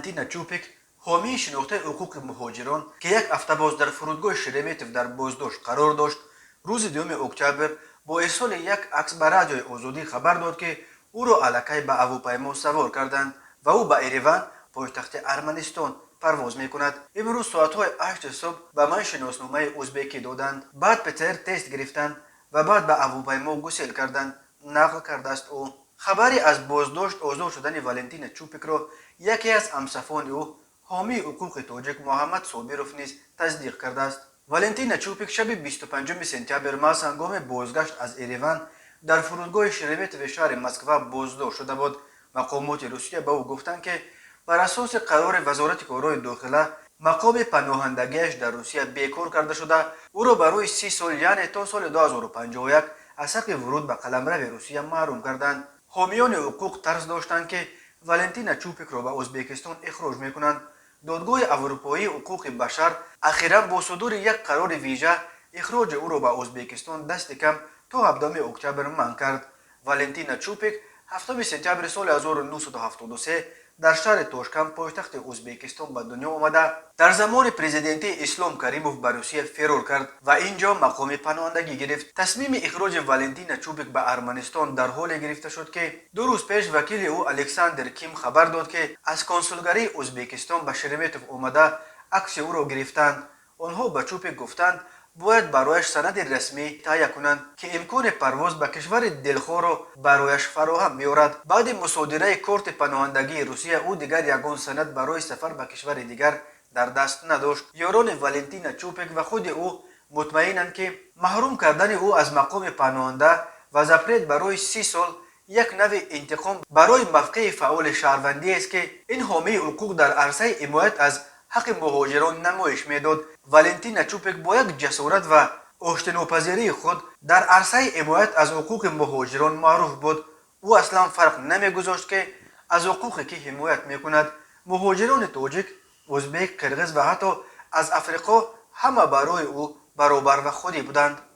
Валентина Чупик, ҳомии шинохтаи ҳуқуқи муҳоҷирон, ки як ҳафта боз дар фурудгоҳи Шереметьев дар боздошт қарор дошт, рӯзи 2 октябр бо ирсоли як акс ба Радиои Озодӣ хабар дод, ки ӯро аллакай ба ҳавопаймо савор карданд ва ӯ ба Ереван, пойтахти Арманистон, парвоз мекунад. Имрӯз соатҳои 8 субҳ ба ман шиносномаи узбекӣ доданд, баъд ПЦР тест гирифтанд ва баъд ба ҳавопаймо гусел карданд, нақл кардааст ӯ. Хабари аз боздошт озод шудани Валентина Чупикро яке аз ҳамсафони ӯ, ҳомии ҳуқуқи тоҷик Муҳаммад Собиров низ тасдиқ кардааст. Валентина Чупик шаби 25 сентябр маҳз ҳангоми бозгашт аз Ереван дар фурудгоҳи Шереметьеви шаҳри Москва боздошт шуда буд. Мақомоти Русия ба ӯ гуфтанд, ки бар асоси қарори Вазорати корҳои дохила мақоми паноҳандагиаш дар Русия бекор карда шуда, ӯро барои 30 сол, яъне то соли 2051, аз ҳаққи вуруд ба қаламрави Русия маҳрум карданд. Ҳомиёни ҳуқуқ тарс доштанд, ки Валентина Чупикро ба Ӯзбекистон ихроҷ мекунанд. Додгоҳи Аврупоии ҳуқуқи башар ахиран бо судури як қарори вижа ихроҷи ӯро ба Ӯзбекистон дасти кам то 17 октябр манъ кард. Валентина Чупик 7 сентябри соли 1973 дар шаҳри Тошканд, пойтахти Ӯзбекистон, ба дунё омада, дар замони президентии Ислом Каримов ба Русия фирор кард ва ин ҷо мақоми паноҳандагӣ гирифт. Тасмими ихроҷи Валентина Чупик ба Арманистон дар ҳоле гирифта шуд, ки 2 рӯз пеш вакили ӯ Александр Ким хабар дод, ки аз консулгарии Ӯзбекистон ба Шереметьев омада, акси ӯро гирифтанд. Онҳо ба Чупик гуфтанд, бояд барояш санади расмӣ таҳия кунанд, ки имкони парвоз ба кишвари дилхоҳро барояш фароҳам меорад. Баъди мусодираи корти паноҳандагии Русия ӯ дигар ягон санад барои сафар ба кишвари дигар дар даст надошт. Ёрони Валентина Чупик ва худи ӯ мутмаинанд, ки маҳрум кардани ӯ аз мақоми паноҳанда ва запрет барои 30 сол як навъи интиқом барои мавқеи фаъоли шаҳрвандиест, ки ин ҳомии ҳуқуқ дар арсаи ҳимоят аз ҳаққи муҳоҷирон намоиш медод. Валентина Чупик бо як ҷасорат ва оштинопазирии худ дар арсаи ҳимоят аз ҳуқуқи муҳоҷирон маъруф буд. Ӯ аслан фарқ намегузошт, ки аз ҳуқуқе ки ҳимоят мекунад. Муҳоҷирони тоҷик, ӯзбек, қирғиз ва ҳатто аз Африқо ҳама барои ӯ баробар ва худӣ буданд.